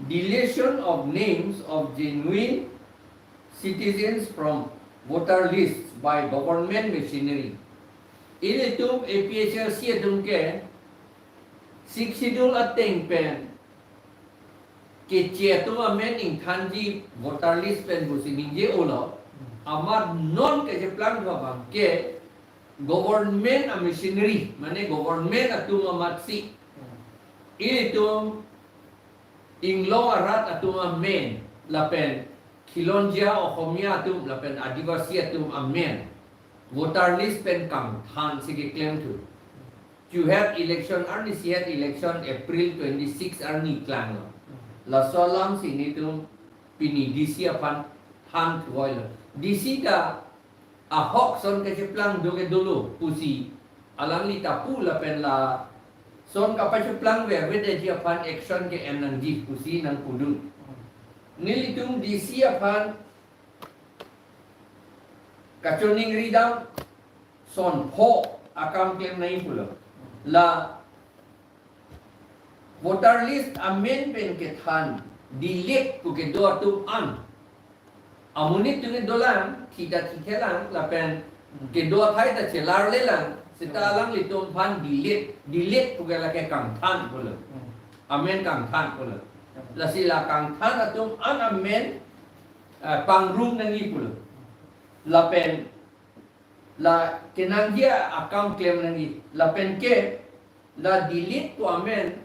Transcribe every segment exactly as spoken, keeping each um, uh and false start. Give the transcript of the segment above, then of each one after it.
Deletion of names of genuine citizens from voter lists by government machinery. Ilitum A P H L C atum ke Sixth Schedule ateng pen keche atum amen ingthanji voter list pen pusi ningje-olo, amat non kacheplang abang ke government a machinery, mane government atum amatsi ilitum inglong arat atum amen lapen khilonjia Oxomiya atum lapen Adivasi atum amen voter list pen kangthan si keklem thu. Chuhet election arni sihet election April twenty-six arni klanglo. Laso alam si nelitum pini D C aphan than thuvoilo. D C ta ahok son kacheplang do ke dolo pusi alangli ta pu lapen lason kapacheplang ave aveji aphan action ke-en nangji pusi nangpudun. Nelitum D C aphan kachoningri dam son pho akam klem nangji pulo. La voter list amen pen kethan delete pu kedo atum an amonit atum dolang, thi ta thithelang lapen kedo athai ta chelarlelang, seta alanglitum aphan delete, delete pu ke lake kangthan pulo. Amen kangthan pulo. Lasi la kangthan atum an amen, eh, pangrum nangji pulo. Lapen la kenangji akam klem nangji. Lapen ke la delete pu amen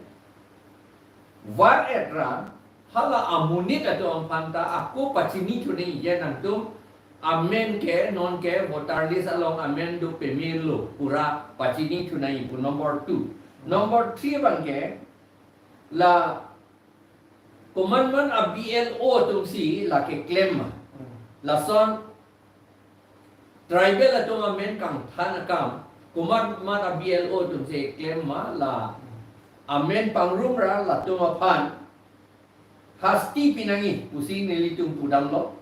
var-et ra hala amonit atum aphan ta ako pachini thu nangji, je nangtum amen ke non ke voter list along amen do pemelo pura pachini thu nangji pu number two. Number three abang ke la komatmat a B L O atum si lake klem ma. Lason tribal atum amen kangthan akam, komatmat a B L O atum si klem ma, la amen pangrum ra latum aphan hasti pi nangji pusi nelitum pudamlo.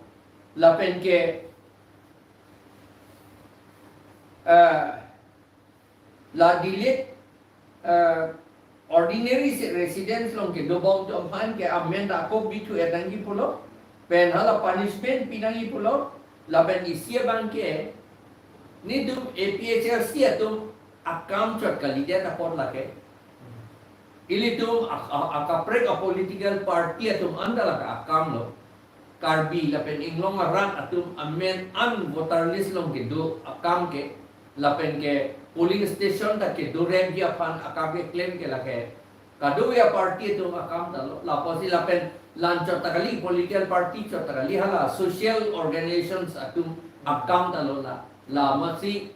Lapen ke, eh, la delete, eh, ordinary se-, residents along kedobom atum aphan ke amen ta ako bithu-et nangji pulo. Pen hala punishment pi nangji pulo. Lapen isi abang ke nelitum A P H L C atum akam chot kalidet apot lake. Ilitum ak-, ak-, akaprek a political party atum an ta lake akam lo. Karbi lapen inglong arat atum amen an voter list along kedo akam ke, lapen ke polling station ta kedoremji aphan akam keklem ke lake kadokave a party atum akam ta lo. Lapusi lapen la-an chot ta kali, political party chot ta kali, hala social organizations atum akam ta lo la. La amatsi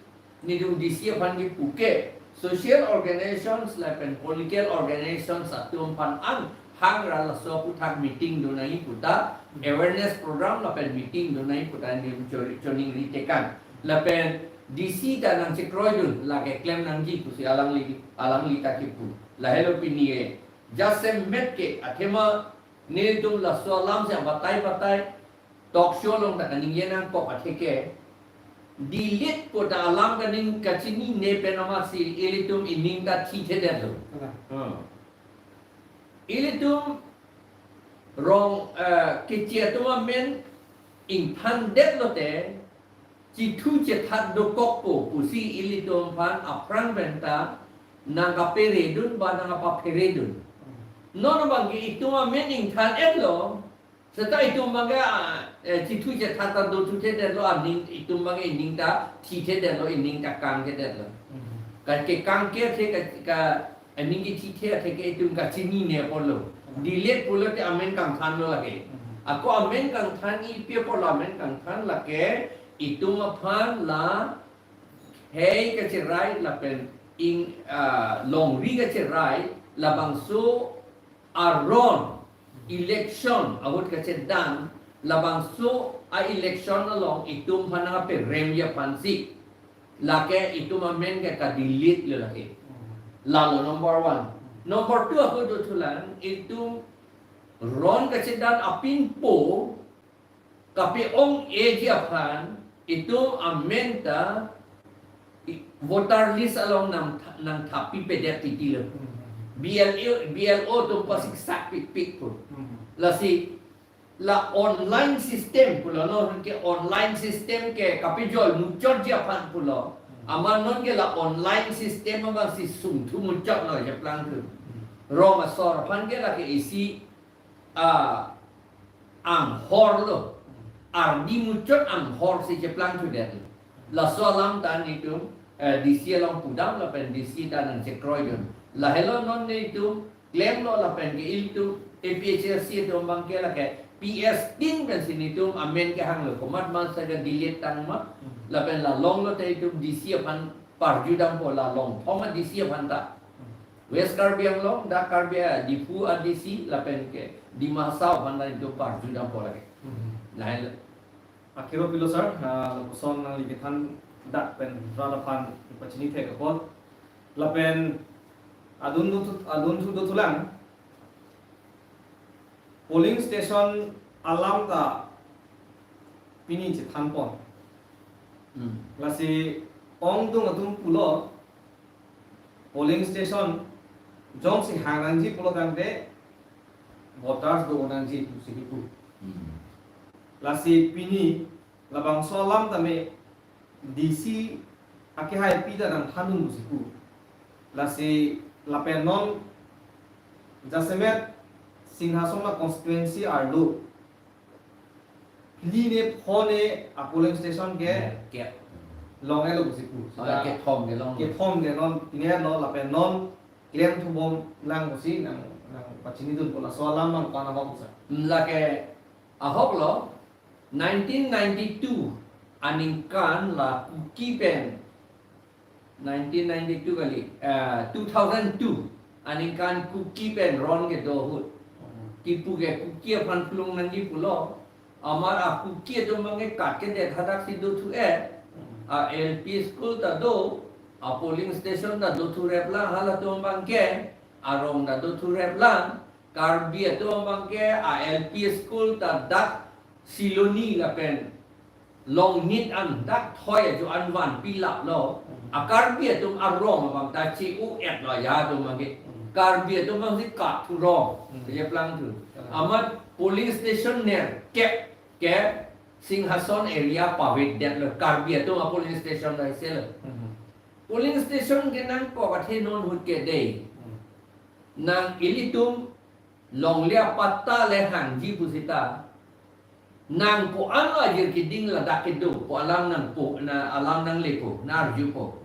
nelitum D C aphan kipu ke social organizations lapen political organizations atum aphan an hang ra laso aphuthak meeting do nangji pu ta, awareness program lapen meeting do nangji pu ta nelitum cho-, choningri tekang. Lapen D C ta nangchekroidun, lake klem nangji pusi alangli, alangli ta kipu. Lahelo pini ke jasemet ke athema nelitum laso alam si batai batai talk show along ta kaningje nangkok atheke, delete pu ta alam kaning kachinine pen amatsi ilitum ining ta thithedetlo. Hmm. Ilitum rong, eh, keche atum amen ingthandet lote chithu chethat dokokpo pusi ilitum aphan aphrang pen ta nangkaperedun ba nangkapapheredun. Non abang ke itum amen ingthan-etlo, seta itum abang ke, ah, eh, chithu chethat ta dothuthedetlo, aning itum abang ke ining ta thithedetlo, ining ta kangthedetlo. Hmm. Ka kekang ke athe ka, ka aning kethithe atheke itum kachinine apotlo. Hmm. Delete pulote amen kangthanlo lake. Hmm. Ako amen kangthan-i pi apotlo, amen kangthan lake itum aphan la hei kacherai lapen ing, ah, longri kacherai labangso aron election ahut kachedan labangso a election along itum aphan nangkaperemji aphansi lake itum amen ke ka-delete lo lake. Lalo number one. Number two ako dothulang, itum ron kachedan apinpo kape-ong-eji aphan itum amen ta i-, voter list along nang, nangthappipedet titilo. Hmm. B L O, B L O atum pasiksak pikpik pu. Hmm. Lasi la online system pulo, non ke online system ke kapejoi muchotji aphan pulo. Amat non ke la online system abang si sungthu muchotlo, cheplangthu. Rong asor aphan ke lake isi, ah, anghor lo. Ardi muchot anghor si cheplangthudet. Laso alam ta nelitum, eh, D C along pudam lapen D C ta nangchekroidun. Lahelo non nelitum klemlo lapen ke ilitum A P H L C atum abang ke lake P S tin pensi nelitum amen kehanglo, komat ma saja delete tang ma, lapen la longlo te itum D C aphan parjudampo, la Longthong a D C aphan ta. West Karbi Anglong, dak Karbi, ah, Diphu a D C lapen ke Dima Hasao aphan ta itum parjudampo lake. Hmm. Lahelo. Akhiro pilo sir, ah, lapuson nangli kethan dak pen rat aphan pachini thek apot. Lapen adun dothu, adun thu dothulang. Polling station alam ta pini chethanpon. Hmm. Lasi ongdung atum pulo polling station jongsi hang nangji pulo tangte voters do nangji pusi kipu. Hmm. Lasi pini labangso alam tame D C akehaipi ta nangthandun pusi pu. Lasi lapen non jasemet Singhason a constituency arlo phli ne pho ne a polling station ke, ya, ya, long-etlo pusi pu. Oh, sita kethom ke long. Kethom ke non pine lo lapen non klem thubom lang pusi nang, nangpachinidunpo, laso alam nang pana bang sa. Hmm, lake ahoklo, nineteen ninety-two aningkan la Kuki pen, nineteen ninety-two kali, eh, two thousand two aningkan Kuki pen ron kedo ahut kipu ke Kuki aphan pulong nangji pulo. Amat a Kuki atum abang ke kat kedet hadak si dothu-et. A L P school ta do, a polling station ta dothurep lang, halatum abang ke arong ta dothurep lang. Karbi atum abang ke a L P school ta dak Siloni lapen Longnit an dak thoi ajo an vanpi laplo. A Karbi atum arong abang ta che-o-etlo, ya atum abang ke. Karbi atum abang si kat thu rong. Hmm. Cheplangthu. Hmm. Amat polling station nerkep ke Singhason area pavedetlo, Karbi atum a polling station ta isi lo. Hmm. Polling station ke nangkok athe non ahut ke dei. Hmm. Nang ilitum longle apatta le hangji pusita, nang ko-an lo ajir keding ladak kedo pu alam nangpo, na alam nanglepo, nang-arjupo.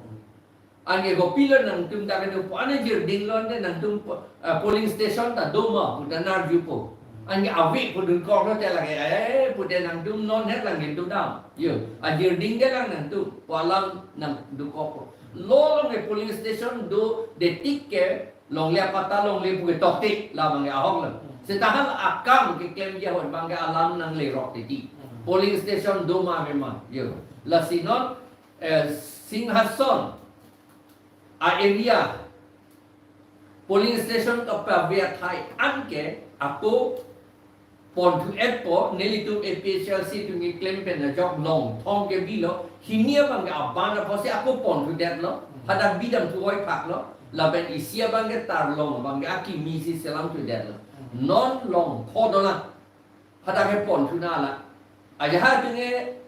Anke kopilo nangtum dak kedo pu an ajir dinglo ante nangtum po-, eh, polling station ta do ma pu ta nang-arjupo. Anke ave pu dunkoklo te lake, eh, pute nangtum non het lang kedodam. Yo, ajir dingde lang nangtum pu alam nangdukokpo. Lo longle polling station dodetik ke longle apatta longle pu ke toktik, labang ke ahok lo. Seta hal akam keklemji ahut abang ke alam nanglerok titi. Polling station do ma ave ma. Yo. Lasi non, eh, Singhason a area polling station kapave athai anke ako ponthu-etpo, nelitum A P H L C atum keklem pen ajok Longthong ke bilo, hini abang ke aban apotsi ako ponthudetlo, hadak bidam thu-oi phaklo, lapen isi abang ke Tarlong abang ke akimi si selamthudetlo. Non Longthong dolang, hadak ke ponthuna la. Ajahak atum ke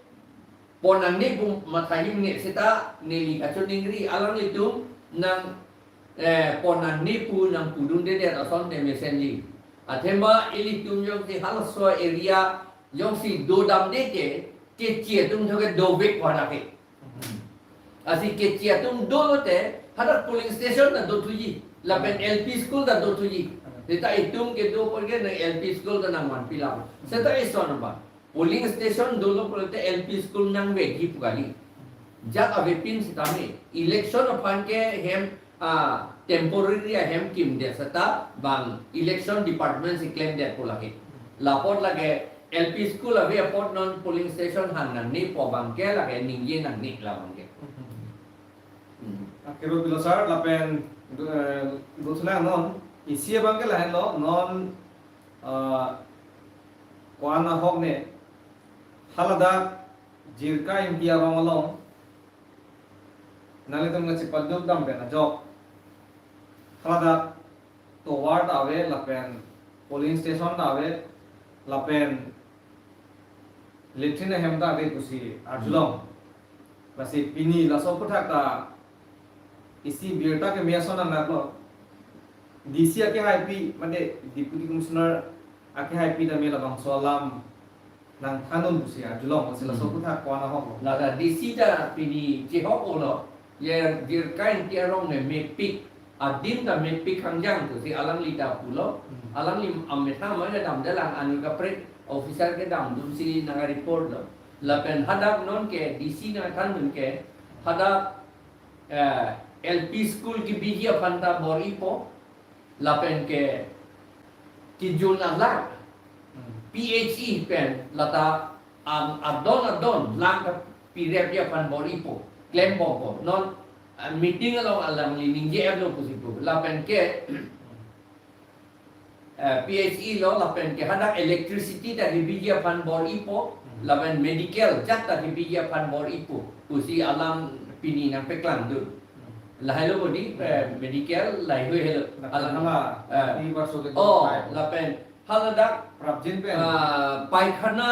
pon nangne pu matha himne seta neli kachiningri alanglitum nang, eh, pon nangne pu nangpudundedet ason te mesenji. Athema ilitum jongsi halaso area jongsi dodamde ke, keche atum tho ke dovek pu hadak ke. Lasi keche atum dolo te hadak polling station ta dothuji, lapen L P school ta dothuji. Seta itum kedo apot ke nang L P school ta nangvanpi lap. Seta ison abang polling station dolo pulote L P school nangveji pu kali. Jat avepin sitame election aphan ke hem, ah, temporary ahem kimdet seta bang election department si klemdet pu lake. Lapot lake L P school ave apot non polling station hang nangnepo abang ke lake ningje nangne labang ke. Hmm. Akhiro pilo sir, lapen, eh, dothulang non isi abang ke lahenlo non, ah, ko-an ahok ne haladak Jirka Ingti arong along nanglitum nangchepadukdam pen ajok haladak tovar ta ave, lapen polling station ta ave, lapen latrine ahem ta ave pusi arjulong. Lasi pini laso aphuthak ta isi birta keme ason nangkoklo. D C akehaipi, mate Deputy Commissioner akehaipi tame labangso alam nangthandun pusi arjulong, lasi laso Hmm. aphuthak ko-an ahok lo. Lata D C ta pini chehok-olo, ye Jirka Ingti arong me mepik, adim ta mepik hangjang pusi alangli ta pulo. Hmm. Alangli amethang ma kedam dalang, anu kaprek officer kedamdunsi nang-report lo. Lapen hadak non ke D C nangthandun ke, hadak, eh, L P school kebiji aphan ta bor-ipo, lapen ke kejun alang, Hmm. P H E pen lata, um, adon adon lang kapirepji aphan bor-ipo, klembompo. Non, uh, meeting along alangli ningje-etlo pusi pu. Lapen ke, eh, P H E lo, lapen ke hadak electricity ta kebiji aphan bor-ipo, Hmm. lapen medical jat ta kebiji aphan bor-ipo pusi alam pini nangpaklangdun. Hmm. Lahai lo bodi, eh, medical lahai hui helo. Lapen alam, hala, eh, di baso ke oh, dokai. Lapen haladak, prapjin pen. Ah, paikhana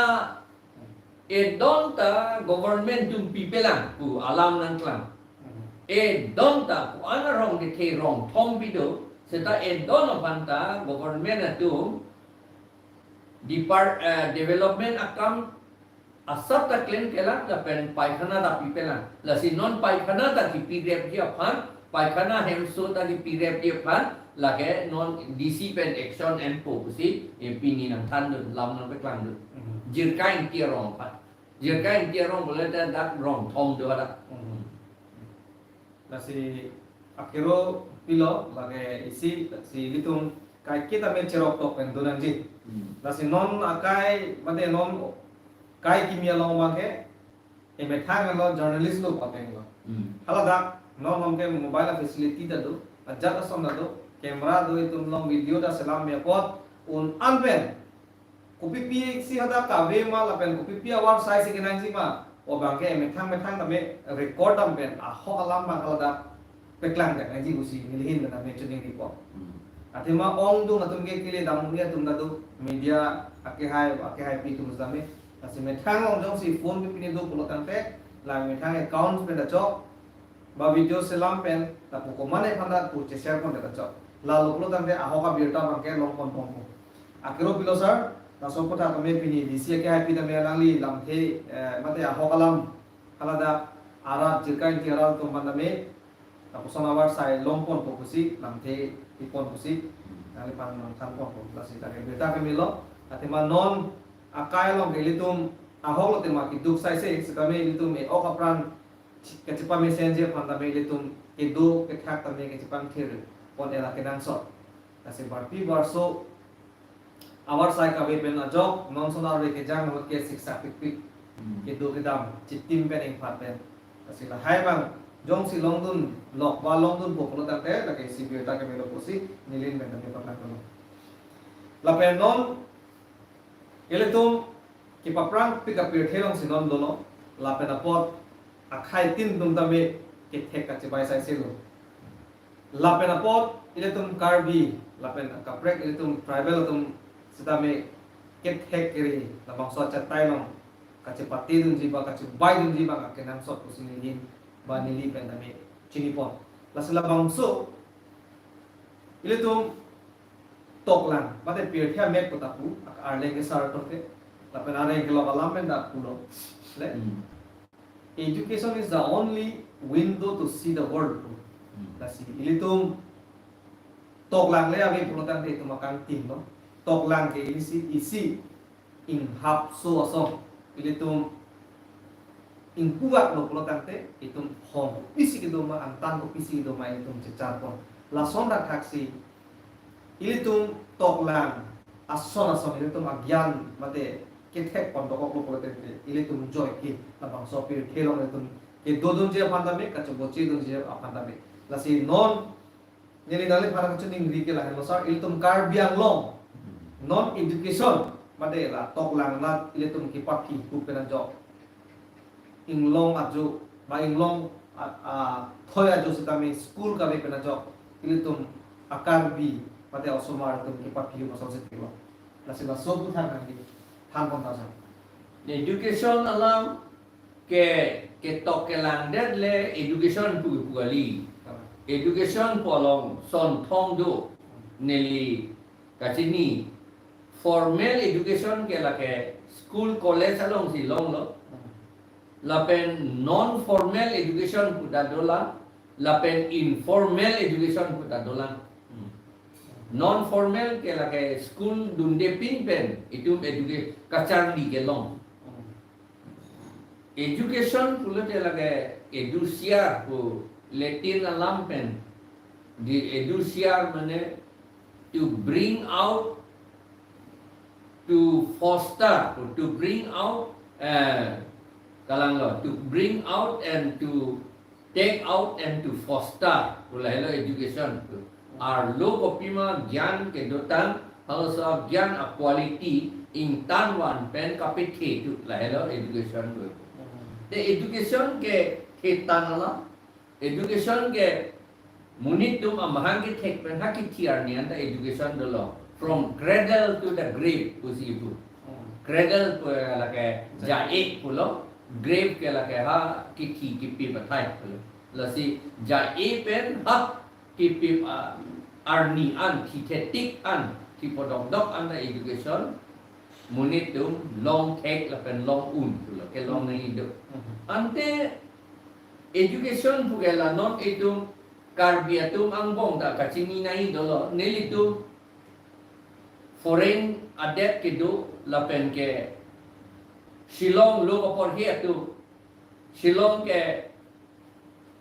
edon ta government atum pipelang pu alam nangklang. Hmm. Edon ta ko-an arong kethe rong thom pido, seta edon aphan ta government atum depart, eh, development akam asap ta klem kelang, lapen paikhana ta pipelang. Lasi non paikhana ta kepirepji aphan, paikhana hemso ta kepirepji aphan, lake non D C pen action enpo pusi, eh, pini nangthandun, lam nangpaklangdun. Mhm. Jirka Ingti arong aphan. Jirka Ingti arong pulote dak rong thom do hadak. Mhm. Lasi akero pilo, lake isi, lasi ilitum kaike tame cheroktok pen do nangji. Hmm. Lasi non akai, mate non kai kimi along abangke, emethang lo journalist lo pateng lo. Hmm. Haladak, non abangke mobile facility ta do, ajat ason ta do, camera do, itum along video ta selam me apot, un-an pen. Kopi pisi hadak kave ma lapen kopi pi avar sai si kenangji ma, o abangke methang methang tame record dam pen ahok alam abang haladak paklang dak nangji pusi nelihin pen tame choningripo. Hmm. Athema ongdung atum ke kele dam uni atum ta do, media akehai, akehaipi atum tame. Lasi methang ong jongsi phone pi pine do pulo tangte, la methang account pen ta chok, ba video selam pen, lapu komatne aphan ta pu che-share pon ta chok. Lalo pulo tangte ahok abirta abangke longpon pon po. Akero pilo sir, laso aphuthak tame pini D C akehaipi tame alangli lamthe, eh, mate ahok alam, haladak arat Jirka Ingti arat atum aphan tame, lapuson avar sai longpon po pusi, lamthe ipon pusi, nangliphan nangthan pon po, lasi dak birta kemelo, athema non akai along ke ilitum ahok lo tema keduk sai se, setame ilitum e-ok apran kachepamesen ji aphan tame ilitum kedo kethak tame kachepangthir pon ela kenangsot. Lasi barpi barso avar sai kave pen ajok, non sonar re kejang ahut ke siksak pikpik. Hmm. Kedo kedam, chitim pen ingphat pen. Lasi lahai abang, jongsi longdun, lok ba longdun po pulo tangte, lake isi birta kemelo pusi, nelihin pen tame paklanglo. Lapen non, ilitum kepaprang pik apirthe alongsi non dolo, lapen apot akhai tin atum tame kethek kachibai sai selo. Lapen apot ilitum Karbi, lapen kaprek ilitum tribal atum sitame kethek kere, labangso achatai along kachepate dunji ba kachibai dunji ba kenangsot pusi nelihin ba neli pen tame chinipon. Lasi labangso ilitum toklang, mate pirthe amek pu ta pu, Arleng ke sar tokte, lapen Arleng kelok alam pen ta pulo. Le? Hmm. Education is the only window to see the world pu. Hmm. Lasi ilitum toklang le ave pulo tangte itum akangtin lo. Toklang ke isi, isi inghapso ason, ilitum ingpuak lo pulo tangte, itum hong kopisi kedo ma, angtan kopisi kedo ma, itum chechar pon. Lason dak thaksi, ilitum toklang ason ason, ilitum agyan mate kethek pon dokok lo pulo tangte, ilitum joike labangso apirthe along ilitum kedo dunji aphan tame, kachoboche dunji aphan tame. Lasi non neli nangliphan kachoningri ke lahenlo sir, ilitum Karbi Anglong non education, mate la toklang la ilitum kepakhi pu pen ajok, inglong ajo, ba inglong a, a, thoi ajo sitame school kave pen ajok, ilitum a-Karbi Mate osomar atum kepakiri masonsi thilo. Lasi laso aputhak nangli thanpon tha sir. Education alam ke, ketok kelangdet le education pu pu kali. Correct. Education pu along sonthong do, neli kachini. Formal education ke lake school college alongsi longlo. Hmm. Lapen non formal education pu ta dolang, lapen informal education pu ta dolang. Hmm. Non formal ke lake school dunde pin pen itum educa-, kacharli kelong. Hmm. Education pulote lake educiar pu Latin alam pen. Di educiar mane to bring out, to foster, to bring out, eh, kalanglo, to bring out and to take out and to foster pu lahelo education pu. Arlo kopima gyan kedotang, halaso gyan a-quality ingtan van pen kapethe thu lahelo education pu. Te education ke thetan alam, education ke monit atum amahang kethek pen ha kithi arni anta education dolo. From cradle to the grave pusi pu. Hmm. Cradle pu lake ja-e pulo, grave ke lake ha kithi kipi pathai pulo. Lasi ja-e pen ha kipi, ah, arni an, thi thetik an, thi podokdok anta education monit atum longthek lapen long-un pulo, kelong nangji do. Mhm. Ante education pu ke la non itum Karbi atum angbong ta kachini nangji dolo, nelitum foreign adet kedo lapen ke Shillong lo kaporhi atum, Shillong ke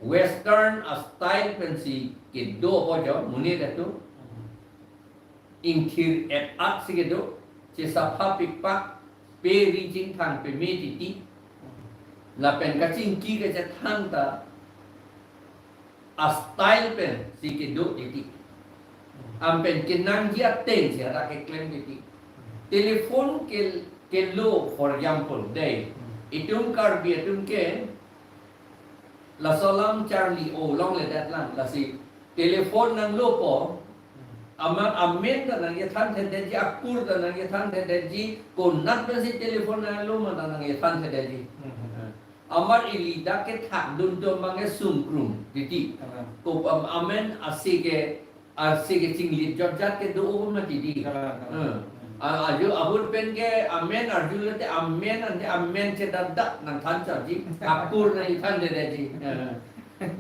western a-style pensi kedo apo jo monit atum. Ingthir et-at si kedo, chesapha pikpak, pe ri chingthang peme titi. Lapen kachingki kachethan ta a-style pensi kedo titi. Anpen kenangji ateng si hadak keklem titi. Telephone ke, kelo, for example, dei. Itum Karbi atum ke laso alam charli-o longledet lang, lasi telephone nanglopo, ama-, amen ta nangkethan thedetji, akur ta nangkethan thedetji, konat pensi telephone nanglo ma ta nangkethan thedetji. Mhm. Amat ili dak kethak dun atum abang ke sungkrung titi. Kalang. Ko am-, amen asi ke, asi ke chinglit jotjat kedo-o ma titi. Kalang, kalang. Eh. Hmm. A-, ajo ahut pen ke amen arjulote amen ante amen chedadak nangthan charji. Akur nangthan thedetji. Eh.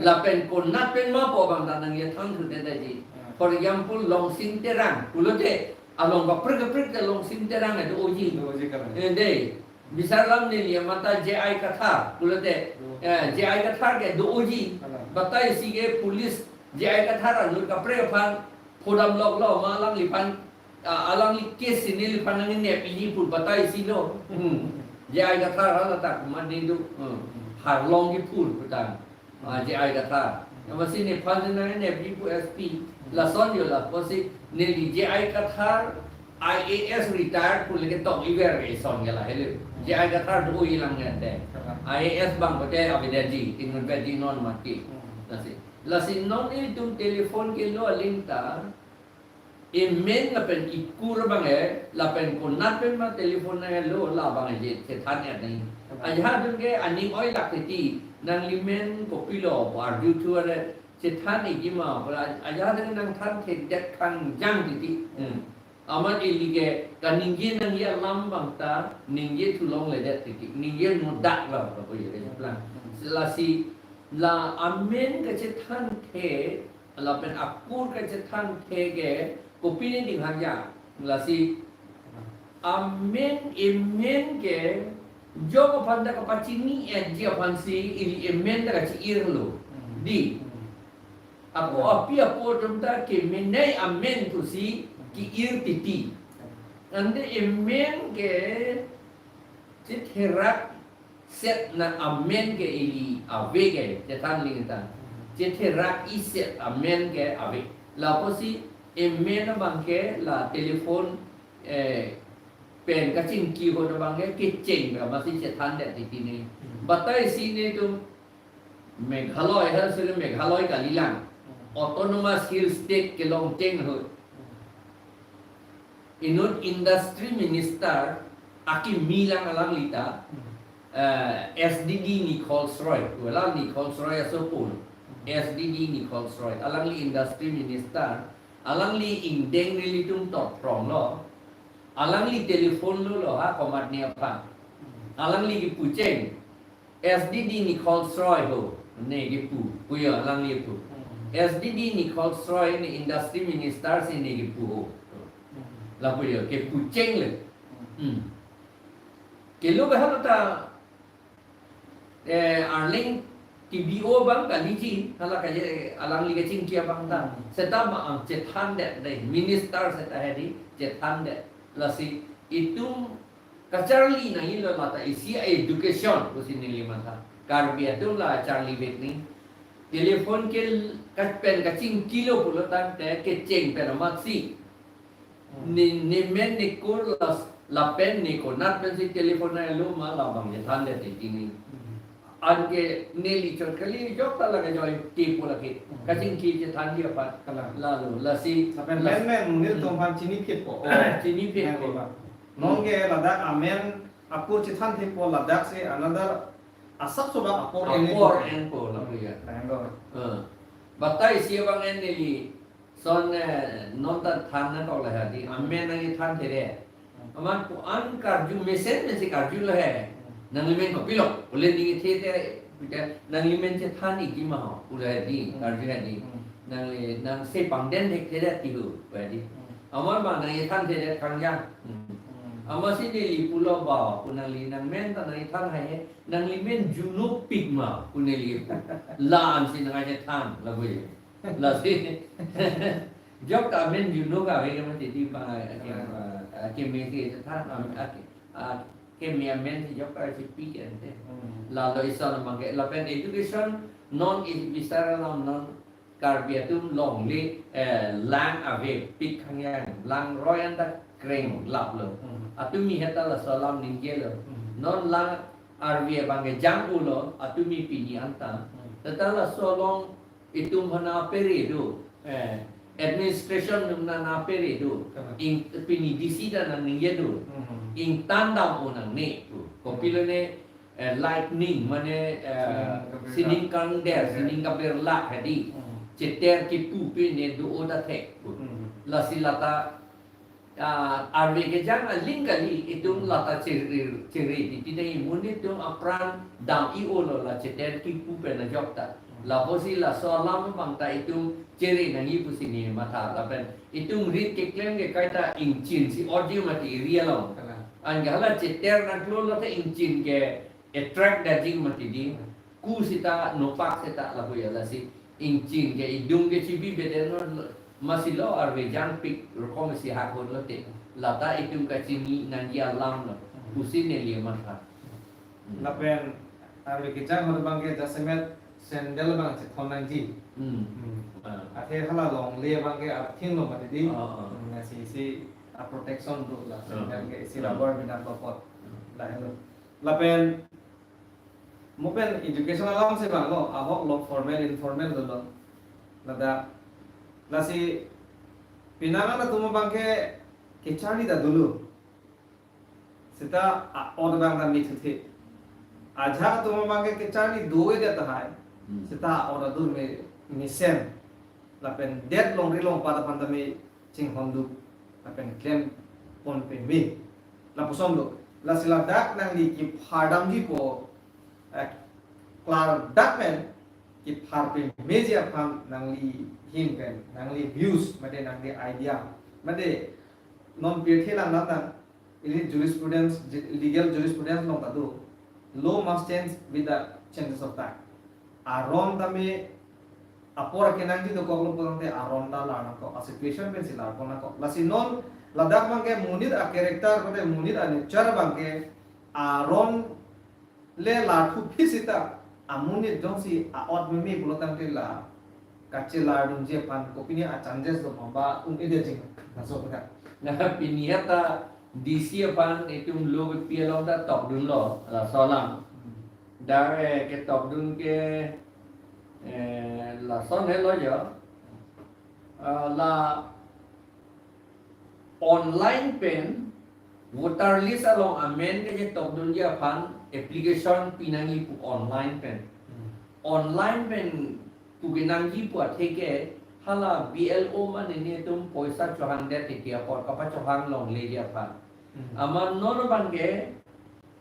Lapen konat pen ma pu abang ta nangkethan thu thedetji. Hmm. For example, Longsing Terang pulote along kaprek kaprek te Longsing Terang do-oji. Do-oji kalang. Eh, dei. Bisar alam neli amata J I Kathar pulote, do. Eh, J I Kathar ke do-oji. Kalang. Batai si ke police J I Kathar anut kaprek aphan phodam loklo ma alangliphan, ah, alangli case si neliphan nangnepji pu batai si lo. Hmm. J I Kathar haladak mane do. Hmm. Harlong kiphur putang. Ah, J I Kathar. Amatsi nephan nangnepji pu S P. Lason jo la, amatsi neli J I Kathar I A S retired pu le ketok iver ke ison ke lahelo. J I Kathar do-oji lang ngan te. I A S abang kote avedetji, tingun pedji non mati. Lasi, lasi non itum telephone kelo aling ta, amen lapen ikur abang e, lapen konat pen ma telephone nanglo, labang e chethan ya nang. Ajahak atum ke aning oilak titi, nanglimen kopilo, arju thu are, chethan iji ma, ajahak atum nangthan thedet kangjang titi. Hmm. Amat ili ke kaningje nangji alam abang ta, ningje thu longledet titi, ningje nodak lo, kapu ye, lang. Lasi, la amen kachethan the, lapen akur kachethan the ke, kopine ding hangja. Lasi amen, amen ke, jok aphan ta kapachini-etji aphansi ili amen ta kachi-irlo. Hmm. Dei. Hmm. Ako api apo atum ta kemenei amen pusi ki-ir titi. Ante amen ke chetherak set na amen ke ili ave ke, chethan aling ta. Chetherak-i set amen ke ave. Lapusi amen abang ke la telephone, eh, pen kachingki ahut abang ke kecheng amatsi chethandet titi ne. Hmm. Batai si netum Meghalaya, hal sele Meghalaya kalilang. Hmm. Autonomous Hill State kelong cheng ahut. Inut industry minister akimi lang alangli ta, eh, S D D Nicole Sroy, wala Nicole Sroy aso pun, S D D Nicole Sroy, alangli industry minister, alangli ingdeng nelitum tokprong lo, alangli telephone lo lo ha komatne aphan, alangli kipu cheng, S D D Nicole Sroy ho, ne kipu, puyo alangli pu. Hmm. S D D Nicole Sroy ne industry minister si ne kipu ho. Hmm. La puyo, kipu cheng le. Hmm. Hmm. Kelo ke hala ta, eh, Arleng T B O abang kaliji, hala kaje alangli kachingki abang ta. Hmm. Seta ma ang chethandet dei, minister seta hedi, chethandet. Lasi itum kacharli nangjilo lata isi a-education pusi neli matha. Karbi atum la charli vek ni. Telephone ke kapen kachingkilo pulo tangte kecheng pen amatsi. Hmm. Ne, ne men ne ko las, lapen ne konat pensi telephone na lo ma labang chethandet titi ni. Hmm. Anke neli chot kali jok ta lake joy te pula ke. Hmm. Kachingki chethan dia pat. Kalang. Lalo, lasi, lapen las- men men nelitum Hmm. aphan chiniphitpo. Oh, chiniphitpo. Men lima. Non ke ladak amen apor chethanthipo ladak si another asap sobak apor en Apor nelitum. Enpo, lapu ya. Tanglo. Eh. Batai isi abang en neli. Son, eh, non ta than nangkok lahai di. Amen nangkethan the de. Hmm. Amat pu-an karju mesen mesen karju lahai. Hmm. Nanglimen kopilo. Ule ningthe te, pita nanglimen chethan iji ma ho. Ule di, Hmm. karju hai di. Hmm. Nangli, nang se pangden thek the de ti ho, pu di. Hmm. Amat ma nangkethan the de kangjang. Hmm. Hmm. Amatsi neli pulo ba, pu nangli nangmen ta nangkethan hai he. Nanglimen junopik ma, pu neli. La-an si nangkethan, lapu ya. Lasi. Jok ta amen junok ave ke mati di pa, ake, Ah. ake me si tha, am, ake, ake me amen si jok ta si pi ke ante. Hmm. Lalo ison abang ke, lapen education non is bisar alam non Karbi atum longle, eh, lang avepik kangjang, lang roi anta kreng lap lo. Hmm. Atumi heta laso alam ningjelo. Hmm. Non lang arve abang ke jang ulo, atumi pini anta. Hmm. Seta laso along itum aphan apere do, eh, administration atum aphan apere do. Kalang. Ing pini D C ta nangningje do. Hmm. Ingtandam-o nangne pu. Kopilo ne, eh, lightning mane, eh, sining kabirlak. Sining kangder, eh, sining kabirlak hedi. Hmm. Cheter kipu pine do-o ta thek pu. Hmm. Lasi lata ah, arve kejang aling kali itum lata chere, chere titi dei, monit atum apran dam-i-o lo la cheter kipu pen ajok ta. Lapusi laso alam abang ta itum chere nangji pusi ne matha lapen itum rit keklem ke kaita ingchin si audio mati area along. Kalang. Anke hala cheter nangklo lo ta ingchin ke attract damji mati di. Ku seta nopak seta lapu ya lasi ingchin ke idung ke chibi beden lo, masi lo arve jangpik rokom si hakon lote. Lata itum kachini nangji alam lo. Pusi neli matha. Lapen arve kejang ahut abang ke jasemet sandal abang chethon nangji. Hmm. Hmm. Ah. Athe hala longle abang ke arthin lo mati di. Ah, ah. Hmm, lasi si a protection do la. Ah. Sandal ke isi, ah, rubber binak lopot. Ah. Lahelo. Lapen mo pen education alam si abang lo, ahok lo formal informal dolo. Ladak. Lasi pinangan atum abang ke kecharli ta dolo. Seta a-ot abang ta mithuthe. Ajahak atum abang ke kecharli do-e det tahai. Hmm. Seta a-ot adur me mesen. Lapen det longri longpat aphan ta me chinghon do. Lapen klempon peme. Lapuson do. Lasi ladak nangli kiphar damji pu, eh, klardak pen kiphar pemeji aphan nangli ahin pen, nangli views, mate nangli idea, mate non pirthe lang lang nang, ili jurisprudence, ju-, legal jurisprudence along ta do, law must change with the changes of time. Aron tame apor kenangji dokok lo pulangte aron ta lar nangkok, a situation pensi larpon nangkok. Lasi non ladak abang ke monit a character mate monit a nature abang ke aron le larthu phi seta amonit jongsi a-ot meme pulo tangte la kachelar dunji aphan kopine a chances do ma ba un-edetji laso aphuthak. Na pini heta D C aphan itum lo pi along ta tokdunlo, laso alam. Hmm. Dak, eh, ketokdun ke, eh, lason helo jo. Ah, la online pen voter list along amen kachetokdunji aphan application pinangji pu online pen. Hmm. Online pen pu kenangji pu atheke hala B L O mane netum poisa chohangdet titi apot kapachohang longleji aphan. Hmm. Amat non abangke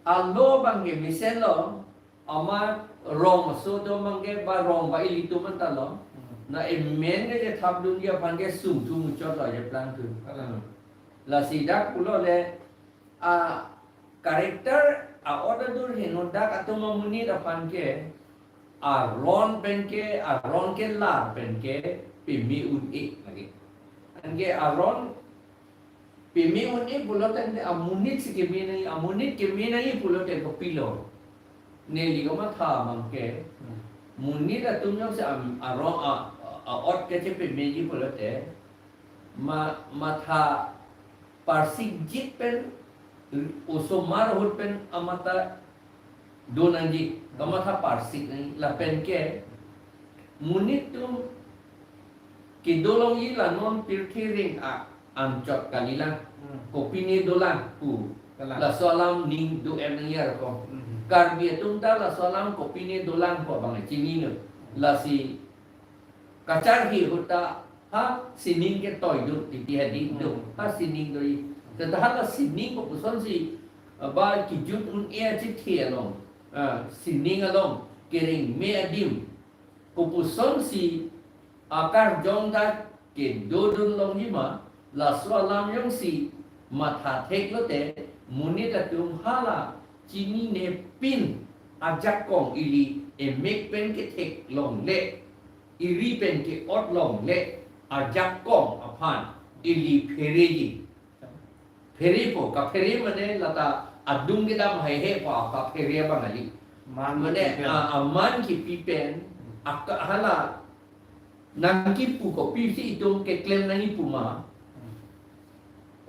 alo abangke mesenlo, amat rong aso atum abangke ba rong ba ilitum anta lo. Hmm. Na amen kachethapdunji aphan ke sungthu muchotlo, cheplangthu. Kalang. Lasi dak pulo le a character a-ot adur henodak atum amonit aphan ke aron pen ke aron kelar pen ke peme un-e lagi. Anke aron peme un-e pulote amonit si keme nangji, amonit keme nangji pulote kopilo. Neli kamatha abangke, hmm, monit atum jongsi am-, aron a, a, a-ot kachepemeji pulote ma, matha parsikjit pen osomar ahut pen amatha do nangji, kamatha parsik nangji, lapen ke monit atum kedo longji la non pirthe ring a anchot kalilang, hmm, kopine dolang pu. Kalang. Laso alam ning do-et nangji arko. Hmm. Karbi atum ta laso alam kopine dolang pu abang chinilo. Lasi kacharli ahut ta ha sining ketoi do titi hedi do. Hmm. Ha sining do-i. Tata hala sining kopusonsi, ah, ba kijut un-e achithi along, ah, sining along kerengme adim kopusonsi akarjong ta kedodun longji ma, laso alam jongsi matha theklote monit atum hala chininepin ajakong ili emek pen kethek longle, eri pen ke-ot longle ajakong aphan ili phereji. Pherepo, kaphere mane lata adung kedam haihe pu kaphere abang kali. Man mane, kipi pen. A, aman kipi pen, aka-, hala nangkipu kopisi itum keklem nangji puma. Hmm.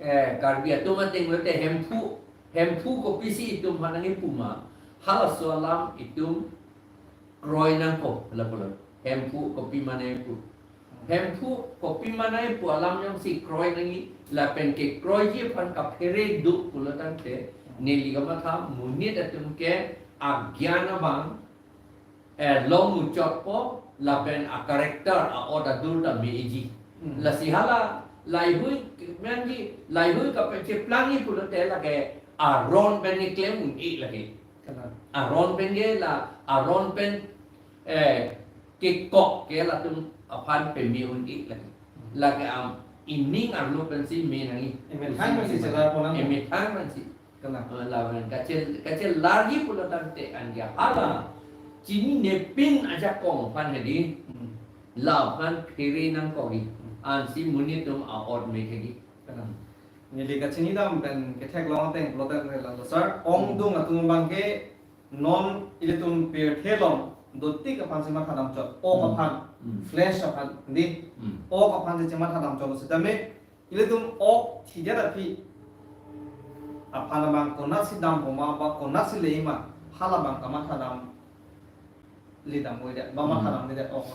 Eh, Karbi atum ateng lote Hemphu, Hemphu kopisi itum aphan nangkipu ma. Halaso alam itum kroi nangkok, lapulo. Hemphu kopi mane pu. Hemphu kopi mane pu alam jongsi kroi nangji, lapen kekroiji aphan kaphere do pulo tangte, neli kamatha monit atum ke agyan abang, eh, long muchotpo, lapen a-character a-ot adur ta me-eji. Hmm. Lasi hala, laheihui, menji, laheihui kapacheplangji pulote lake aron pen keklem un-e lake. Kalang. Aron pen ke la, aron pen, eh, kekok ke latum aphan peme un-e lake. Lake am, ining arlo pensi me nangji. Emethang pensi chelarpo nang. Emethang pensi. Kalang. Eh, lapen kachel, kachelarji pulo tangte an ya hala chininepin ajakong aphan hedi. Hmm. Laphan phere nangkokji. Hmm. Ansi monit atum a-ot me hedi. Kalang. Neli kachinidam pen kethek long ateng pulo tangte lalo sir. Ongdung atum abangke non ilitum pirthe along dotik aphansi mathadamchot. Ok, hmm, aphan, hmm, flesh aphan, di. Hmm. Ok aphansi chemathadamchot setame ilitum ok thidet aphi aphan abang konatsi dampo ma ba konatsi lei ma, hala abang kamathadam ledam oidet, ba, hmm, mathadamledet ok.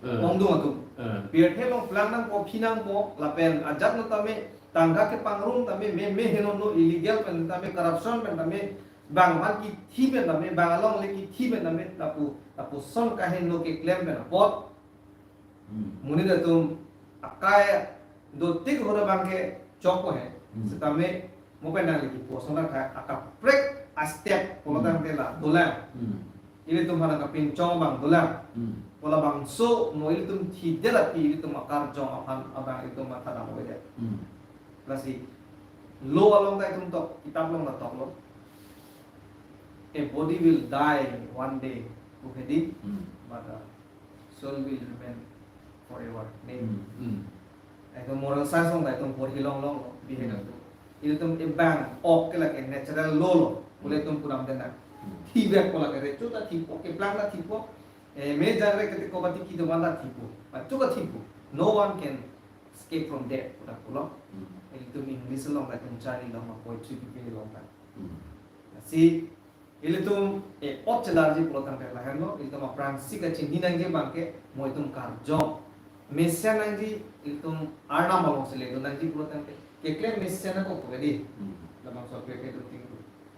Eh. Ongdung atum. Eh. Pirthe along plang nangpo, phi nangpo, lapen ajat no tame, tangka kepangrum tame, me, me heno no illegal pen tame, corruption pen tame, bang aphan kithi pen tame, bang alongle kithi pen tame, lapu, lapuson kaheno keklem pen apot. Hmm. Monit atum akai dotik ahut abangke chokpo he. Hmm. Setame mo pen nangli kipu asonthot akaprek a-step pulo, hmm, tangte la dolang. Hmm. Ilitum aphan kapinchong abang dolang. Hmm. Pu labangso mo ilitum thidet aphi ilitum akarjong aphan abang ilitum mathadam oidet. Hmm. Lasi lo along ta itum tok, kitap along ta toklo. A body will die one day, pu hedi. Hmm. But, uh, soul will remain forever. Ne? Hmm, hmm. Itum moral science along ta itum porhi longlonglo, bihek, hmm, atum. Ilitum abang ok ke lake natural law lo, hmm, pule itum pudamde nang. Hmm. Thivek pu lake recho ta thipo, keplang ta thipo, eh, me jangre kete ko bati kido man ta thipo, machu ta thipo. No one can escape from death, pu ta pulo. Hmm. Ilitum English along ta itum charli along ma poetry kipi along ta. Hmm. Si ilitum, eh, ot chelarji pulo tangte lahenlo, ilitum aphrangsi kachini nangji abangke, mo itum karjong mesen nangji, ilitum Arnam alongsi ledun nangji pulo tangte. keklem mesen ako pagadi. Hmm. Labangso pirthe dotik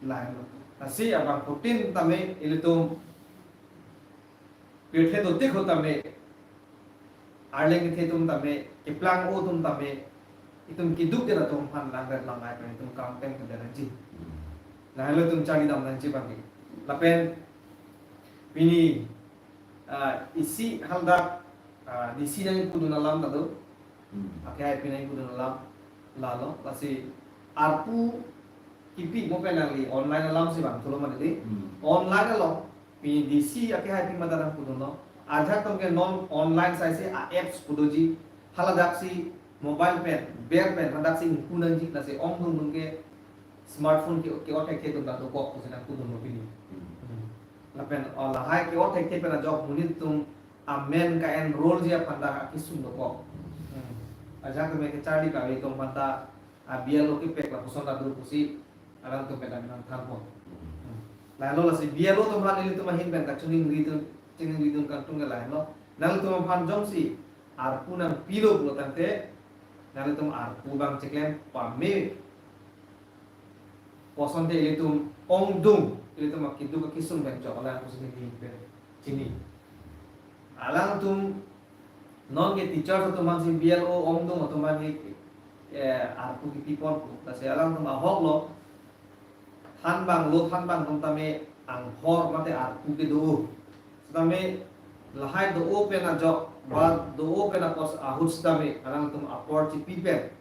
lahelo. Lasi abangphutin tame ilitum pirthe dotik ho tame, arleng kethe atum tame, keplang-o atum tame, itum keduk det atum aphan langdet langlai pen itum kam pen kedet nangji. Hmm. Lahelo itum charlidam nangji abangke. Lapen pini, ah, isi hadak, ah, D C nangpudun alam ta do. Hmm. Akehaipi nangpudun alam lalo, lasi arpu kipi mo pen nangli online alamsi vangthulo mane di. Hmm. Online along pini D C akehaipi mate nangpudunlo. Ajahak atum ke non online saise a-apps pu doji, haladaksi mobile pen, ber pen, hadaksi ingpu nangji, lasi ongdung dun ke smartphone ke, ke-o thekthe atum ta dokok pusi nangpudunlo pini. Hmm. Hmm. Lapen, o, lahai ke-o thekthe pen ajok monit atum amen ka-enrollji aphan ta akesung dokok. Hmm. Ajahak atum ke charli kave atum aphan ta, a, B L O kepek lapuson ta do pusi alangtum pen ta nangthanpo. Hmm. Lahelo lasi B L O atum aphan ilitum ahin pen kachiningri dun, chiningri dun kangtung ke lahelo. Nanglitum aphan jongsi arpu nangpilo pulo tangte, nanglitum arpu abang cheklem pame. Kosonte ilitum ongdung, ilitum akeduk akesung pen chok alang pusi neli pen chini. Alangtum non ke teacher atum aphansi B L O ongdung atum aphansi, eh, arpu kipi ponpo. Lasi alangtum ahoklo, thanbang lo thanbang atum tame anghor mate arpu kedo. Setame lahai do-o pen ajok, ba do-o pen apos ahut setame alangtum apor chipi pen,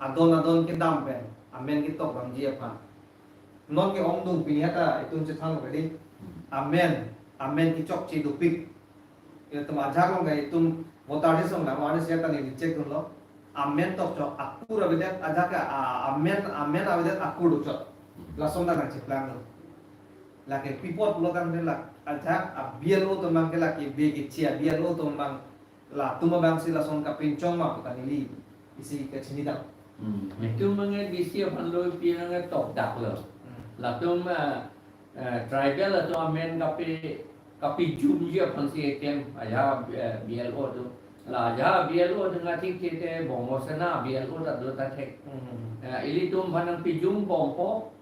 adon adon kedam pen amen ketok damji aphan. Non ke ongdung pini ata itum chethanlo kali. Amen, amen kechokche dopik. Ilitum ajahak along ke itum voter list along nang awareness ya ta neli check dunlo. Amen tok chok akur avedet ajahak ke, a, amen, amen avedet akur dochot. Lason ta nangcheplang lo. Lake pi apot pulo tangte la ajahak a B L O atum abang ke lake be kechi a B L O atum abang, latum abangsi lason kapinchong ma pu ta neli isi kachinidam. Hmm. Itum abang D C aphan lo pi nangtokdak lo. Hmm. Latum, eh, eh, tribal atum amen kapi, kapijumji aphansi eklem ajahak, eh, B L O atum. La ajahak B L O atum ngatik te te Bongo Sena B L O ta do ta thek. Hmm. Eh, ilitum aphan nangpijum bompo.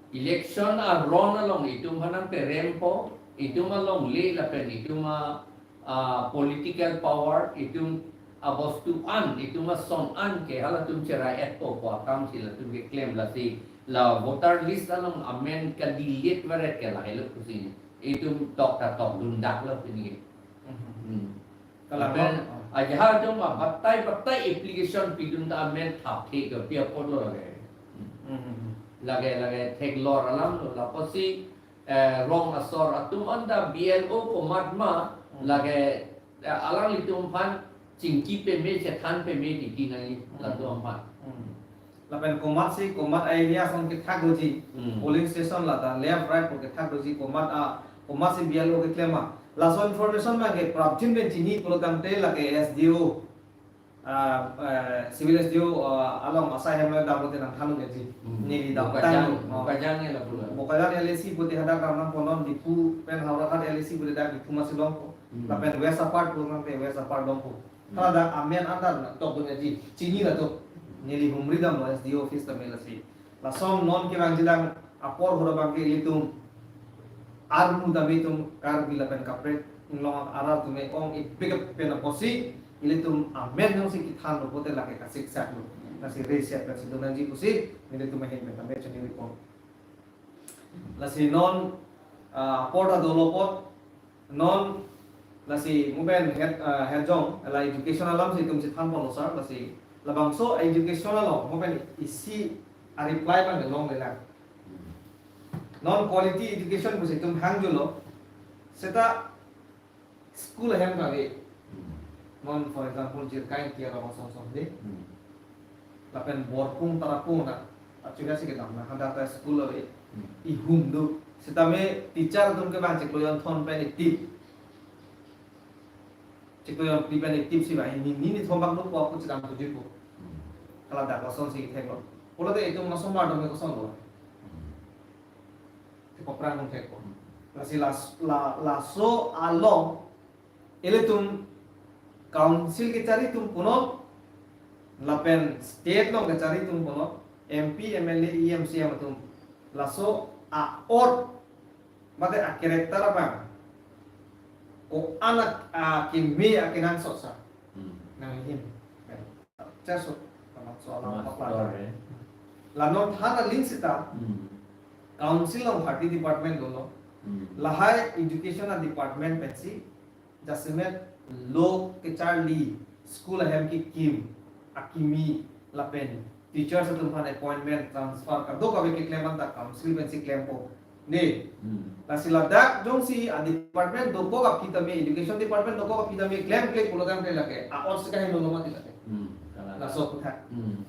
Election aron along itum aphan nangperempo, itum alongle lapen itum a, a political power, itum abostu an, itum ason an ke halatum cherai-etpo pu akamsi latum keklem, lasi la voter list along amen ka-delete varet ke lahelo pusi itum tok ta tokdundaklo pini. Mhm. Hmm. Kalang. Lapen, oh, ajahak atum a batai batai application pidun ta amen thapthe ke pi apot lo lake. Hmm, hmm, hmm. Lake, lake theklor alam lo, lapusi, eh, rong asor atum anta B L O komat ma, hmm, lake, eh, alanglitum aphan chingki peme chethan peme titi nangji, hmm, latum aphan. Hmm. Lapen komatsi, komat area ason kethak doji, hmm, polling station lata left right pu kethak doji, komat a, komatsi B L O keklem ma. Laso information abang ke prapjin pen chini pulo tangte lake S D O, ah, eh, civil S D O, ah, along asai hem lo damlote nangthan unji. Hmm. Neli dam Bokajan, tang lo. Oh. Bokajan ke lapulo. Bokajan L A C pute hadak dam nangpo, non Diphu pen Howraghat L A C pute dak Diphu masi longpo. Hmm. Lapen West Upper pulo tangte West Upper longpo. Hmm. Hala dak amen anta tokdun unji. Chini latum. Neli humri damlo S D O office tame lasi. Lason non kevangjilang apor ahut abang ke ilitum armu tame itum Karbi lapen kaprek inglong arat atum ong-ipik pen apotsi ilitum amen jongsi kethanlo pote lake kasiksak lo. Lasi reset pensi do nangji pusi nelitum ahin pen tame chini ripon. Lasi non, ah, apor ta dolo apot, non lasi mo pen het, ah, het jong, la education alamsi itum chethan ponlo sir, lasi labangso education along mo pen isi a-reply abang longlelang. Non quality education pusi itum hangjulo, seta school ahem kave. Hmm. Non, for example, Jirka Ingti along ason ason de. Hmm. Lapen Borpung Tarapung na, actually si kedam na, hadak ta school ave. Hmm. Ihum do. Setame teacher atum ke bang chiklo jonthom pen itip. Chiklo jonphli pen itipsi bang, ni, ni, ni thom bang do pu ako chedam thuji pu. Hmm. Hala dak lasonsi theklo. Pulote itum masomar dome kosonlo. Hmm. Te koprang nung thek ko. Lasi las-, la, laso along ilitum council kechari atum punon Lapen state along kachari atum kono, M P, M L A, E M, C E M atum. Laso a-ot, mate a-character abang, ko-an akeme akenangsot sa. Hmm. Nang him. Chaso, kamatso alam Master, pakla. Eh. La non than aling seta, Hmm. Council along thirty department dolo. Hmm. Lahai education a-department pensi, jasemet lo kecharli, school ahem kekim, akimi, lapen teachers atum aphan appointment, transfer, kadokave keklem anta council pensi klempo. Ne. Hmm. Lasi ladak jongsi a-department dokok aphi tame, education department dokok aphi tame, klemkle pulo tangte lake a-ot si kaheno lo mati lake. Hmm. Kalang. Laso aputhak. Hmm.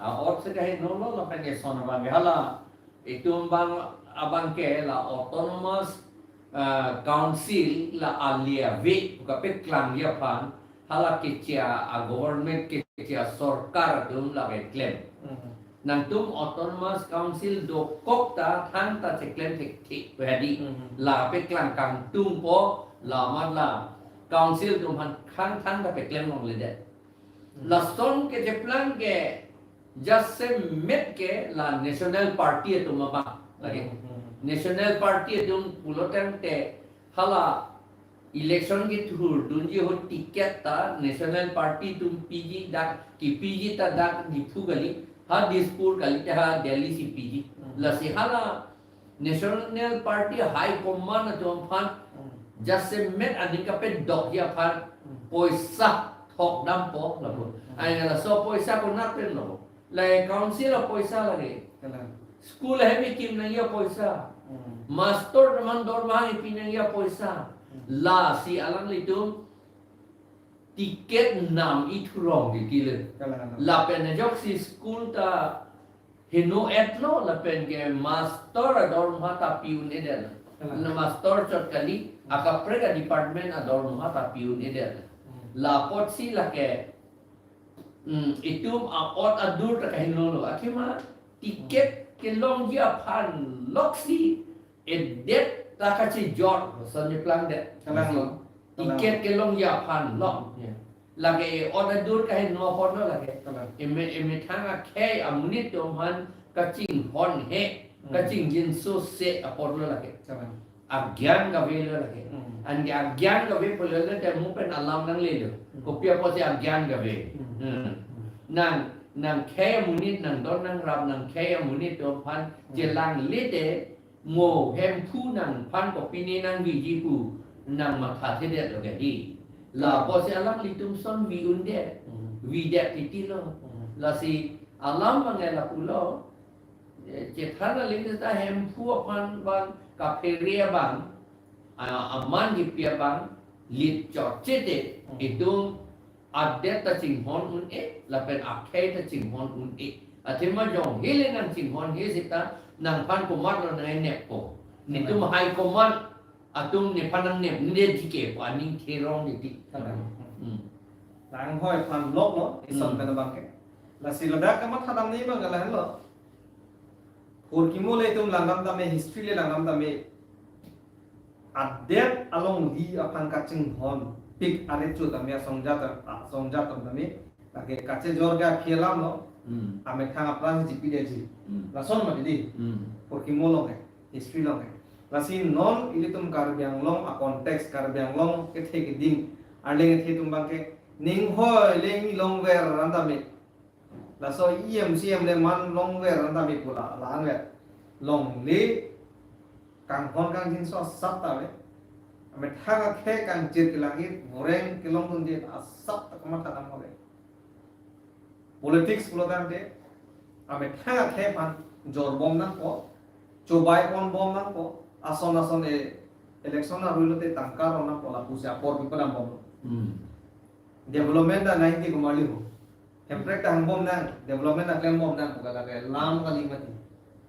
A-ot si kaheno lo, lapen eson abang ke hala. Itum abang, abang ke la autonomous, ah, council la ali ave pu kapeklangji aphan, hala keche a-government, keche asorkar atum la keklem. Mhm. Nangtum autonomous council dokok ta thangta cheklem thekthe pu hadi. Mhm. La peklang kangtungpo, la amat la council atum aphan khang thangta peklem longledet. Hmm. Lason kecheplang ke jasemet ke la national party atum abang lake. Hmm, hmm. National party atum pulo tangte hala election kethurdunji ahut ticket ta national party atum piji, dak kepiji ta dak Diphu kali, ha Dispur kali, ha Delhi si piji. Hmm. Lasi hala National Party High Command atum aphan, Hmm. jasemet aning kapedokji aphan, Hmm. poisa thok dampo lapu. Hmm. Ai laso poisa konat pen lo? La council apoisa lake. Kalang. School ahem kekim nangji apoisa. Hmm. Master atum aphan dorma kepi nangji apoisa. Hmm. Lasi alanglitum ticket nam ithurong di kile. Kalang, kalang. Lapen ajoksi school ta heno-et lo, lapen ke master adorma ta pi un-edet. Kalang. Na master chot kali, akaprek a-department adorma ta pi un-edet. Hmm. La apotsi lake, hmm, itum a-ot adur ta kaheno lo. Athema ticket kelongji aphan loksi edet ta kachijor, son ni plangdet. Kalang lo. Kalang. Ticket kelongji aphan lok. Ya. Lake e-ot adur kaheno apot lo lake. Kalang. Eme, emethang akhei amonit atum aphan kachinghon he, Hmm. kachingjinso se apot lo lake. Kalang. Agyan kave lo lake. Hmm. Anke agyan kave pulote mo pen alam nanglelo. Hmm. Kopi apotsi agyan kave. Hmm. Hmm. Hmm. Nang, nang khei amonit, nang don nang rap, nang khei amonit atum aphan Hmm. chelangle te, mo Hemphu nangphan kopine nangviji pu nang mathathedet lo kedi. La Hmm. apotsi alanglitum son vi undet. Hmm. Videt titi lo. Hmm. Lasi alam abang ke lapulo, eh, chethan aling ta Hemphu aphan abang kaphere abang, a-, aman kipi abang lit chotche te, Hmm. itum adet ta chinghon un-e, lapen akhei ta chinghon un-e. Athema jong hele nangchinghon he seta nangphan komatlo nang-eneppo. Netum Hmm. high command atum nephan nangnepnedetji ke pu aning therong titi. Hmm. Hmm. Nang hoi aphan lok lo, ison Hmm. pen abang ke. Lasi ladak kamatha damji abang ke lahenlo. Phurkimo le itum langdam tame, history le langdam tame. Adet alongri aphan kachinghonpik arit chu tame asongjat, asongjat atum tame. Lake kachejor ke aphi alam lo. Hmm. Amethang apran si chipidetji. Hmm. Lason mati di. Hmm. Phurkimo along ke, history along ke. Lasi non ilitum Karbi Anglong a-context, Karbi Anglong kethe keding arleng kethe atum abang ke ning hoi le ngi longver ran tame. Laso E M C M le man longver ran tame pu la, la-an ver. Longle kanghon kangjinso asap ta ave. Amethang akhei kangchir kelangit, voreng kelongdunde asap ta kamatha dam ave. Politics pulo tangte, amethang akhei aphan jorbom nangpo, chobaiponbom nangpo, ason ason e election arui lote tangka ron nangpo lapusi apor kepadambom. Hmm. Development ta nai ti kumali ho. Hemprek ta hangbom nang, development ta klembom nang, pu kalake lam kali mati.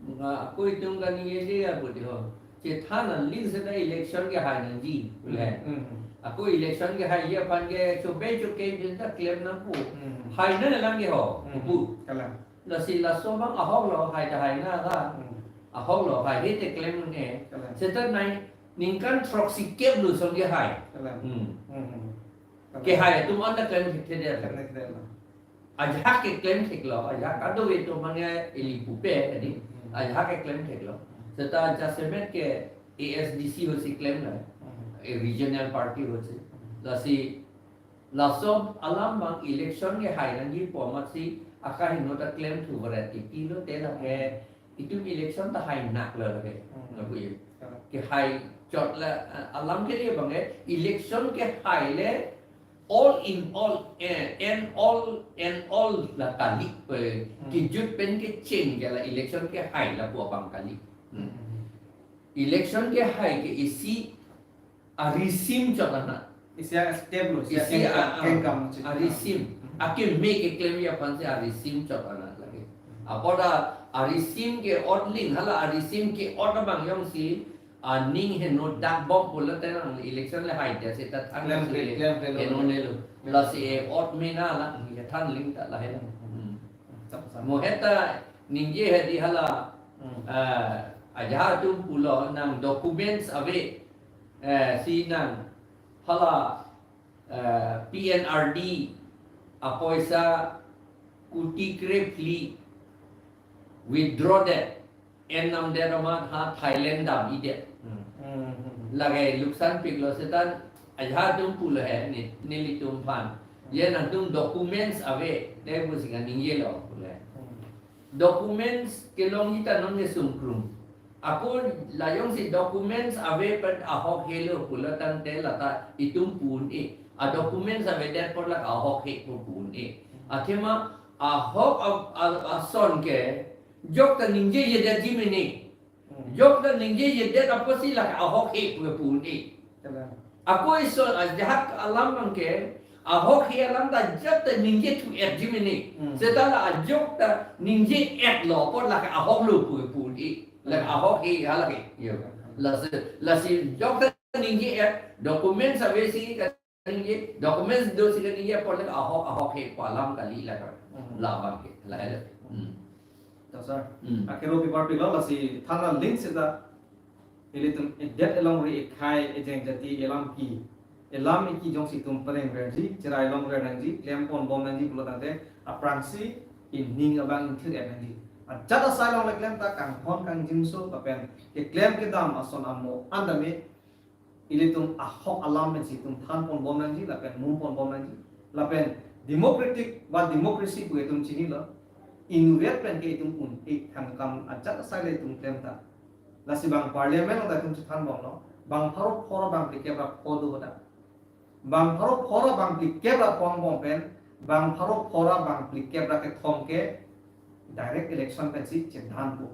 Nga ako itum kaningje apo di ho. Chethan aling seta election kehai nangji, pu le. Hmm. Ako election kehaiji aphan ke chobe choke jin ta klem nangpo. Hmm. Hai nanglang ke ho, Hmm. pu. Kalang. Lasi laso abang ahok lo, hai ta hai na ta. Hmm. Ahok lo, hai he te klem ne. Kalang. Seta nai, ningkan throksi kep lo son kehai. Kalang. Hmm. Hmm. Kehai atum anta klem thekthe det. Klem thekthe lo. Ajahak keklem theklo, ajahak kadokave atum mane ili pupe tadi, ajahak keklem theklo. Seta jasemet ke A S D C ahutsi klemlo, eh, regional party ahutsi. Lasi laso alam abang election kehai nangji pu amatsi akahingno ta klemthu variety pilo, te lake itum election ta hai naklo lake. Hmm. Lapu ya. Correct. Kehai chot la, ah, alam ke liye abang ke election kehai le all in all, eh, and all, and all la kali, eh, Hmm. kejut pen kecheng ke la election kehai lapu abang kali. Hmm. Hmm. Election kehai ke isi arisim chot anat. Isi a-step lo, isi Isi a-, a-, kengkam chot. Arisim. Hmm. Akeme keklemji aphansi arisim chot anat lake. Apot a arisim ke-ot ling, hala arisim ke-ot abang jongsi aning heno dakbom pulo te nang election le haidet seta thang Klem si kle, klem kle lo. Heno nelo. Klem. Lasi e-ot mena la, kethan ling ta lahelo. Hmm. Hmm. Chap, chap. Mo heta ningje hedi hala, Hmm. eh, ajahak atum pulo nang documents ave, eh, si nang hala, eh, P N R D apoisa kuti krephli withdraw det, en namdet amat ha Thailand dam-idet. Hmm. Hmm, hmm, hmm. Lake luksan piklo seta ajahak atum pulo he ni, nelitum aphan. Hmm. Ye nangtum documents ave, te pusi kaningjelo pulo he. Hmm. Documents kelongji ta non ke sungkrung. Ako la jongsi documents ave pen ahok helo pulo tangte lata itum pu un-e. A documents avedet apot lake ahok he pu pu un-e. Athema ahok a, a, ason ke jok ta ningjejedetji mene. Hmm. Jok ta ningjejedet apotsi lake ahok he pu pu un-e. Kalang. Ako ison ajahak alam abang ke, ahok he alam ta jok ta ningjethu-etji mene. Hmm. Seta la ajok ta ningje-etlo apot lake ahok lo pu pu un-e. Lake Hmm. ahok he halake. Yo. Lasi, lasi jok ta ningje-et, documents ave si kaningje, documents do si kaningje apot lake ahok, ahok he pu alam kali lake. Hmm. La abang ke, lahelo. Hmm. To sir. Hmm. Akhiro paper pilo lasi thanra link seta ilitum edet alongri ekhai ejeng jati elam ki, elam eki jongsi itum pereng rerji, cherai long rer nangji, klem ponbom nangji pulo tangte aphrangsi ining abang ingthir-et nangji. Ajat asai along le klem ta kanghon kangjinso lapen keklem kedam ason amo an tame ilitum ahok alam pensi itum than ponbom nangji lapen mum ponbom nangji. Lapen democratic ba democracy pu itum chinilo. Inutvet pen ke itum un-e, thangkam ajat asai le itum klem ta. Lasi bang parliament along ta itum chethan bomlo. Bang pharo phora bang phlikep ra pho do hadak. Bang pharo phora bang phlikep ra pho angbong pen, bang pharo phora bang phlikep ra kethom ke direct election pensi chethanpo.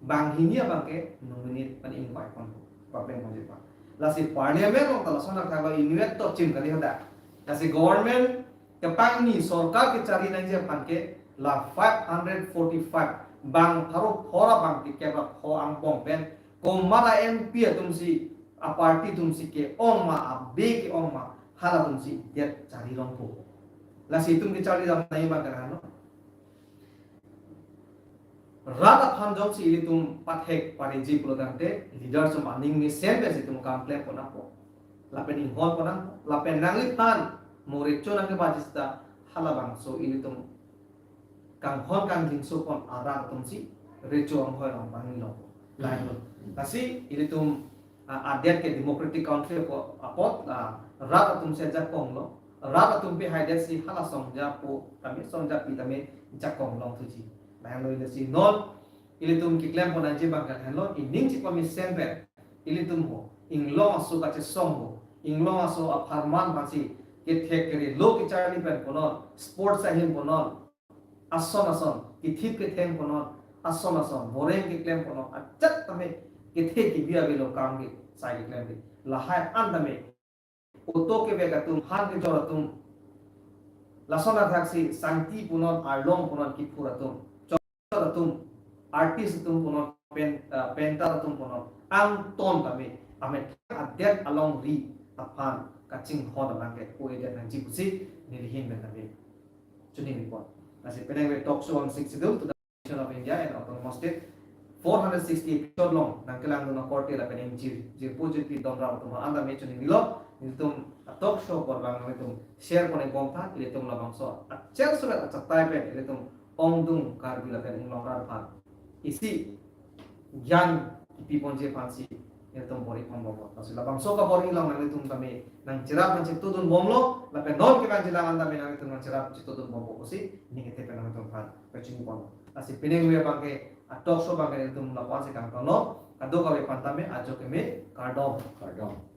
Bang hini abang ke nominate pen ingvai ponpo. Papen ponji pa. Lasi parliament along ta lason athak lo inutvet to chim kali hadak. Lasi government kepangni sorkar kechari nangji aphan ke la five hundred forty-five bang pharo phora bang phlikep ra pho angbong pen komat a-M P atumsi, a-party atumsi ke-ong ma, abe ke-ong ma, halatumsi det chari longpo. Lasi itum kechari dam nai ma karan lo. Rat aphan jongsi ilitum pathek pariji pulo tangte, leader atum aning mesen pensi itum kam klem pon nangpo. Lapen inghon pon nangpo. Lapen nangliphan mo recho nangkebaji seta halabangso ilitum kanghon kangjinso pon arat atumsi recho anghoi along pangni lo. Lain lo. Lasi ilitum, ah, adet ke democratic country apo-, apot, ah, rat atumsi ajakong lo. Rat atum pehaidet si hala songja pu tame songja pi tame jakong longthuji. Lain lo, lasi non ilitum keklem pon nangji abang ke lain lo, ining chipamesen pen ilitum ho, inglong aso kachesong ho, inglong aso apharman aphansi kethek kere lo kecharli pen pon non, sports ahin pon non, ason ason, kethip ketheng pon non, ason ason, boreng keklem pon non, ajat tame kethe kebi avelo kam ke sai keklem ke. Lahai an tame auto kevek atum, han kejor atum, lason athaksi sangti pon non, arlong pon non, kiphur atum, chor atum, artist atum pon non, pen-, ah, painter atum pon non, angton tame, amethang adet alongri aphan kachinghon abang ke o-edet nangji pusi neli ahin pen tame choningri pon. Lasi penang ve talk show on Sixth Schedule to the of India and Autonomous State, four hundred sixty episode along nangkelangdun akorte lapen ingjir jirpo jirpi dom ram atum an tame choningri lo. Nelitum a talk show apor abang nelitum share pon-ik bomtha, ilitum labangso achel surat achatai pen ilitum ongdung Karbi lapen inglong arat aphan isi gyan kipi ponji aphansi nelitum bor-i pon bomlo. Lasi labangso kabor-i along nanglitum tame nangcherap nangchetudun bomlo, lapen non kevang jilang an tame nanglitum nangcherap chetudun bompo pusi ning kethe pen nanglitum aphan pachini pon. Lasi pining ave abangke a talk show abangke nelitum lapu-ansi kangtonlo. Kadokave aphan tame ajo keme, kardom. Kardom.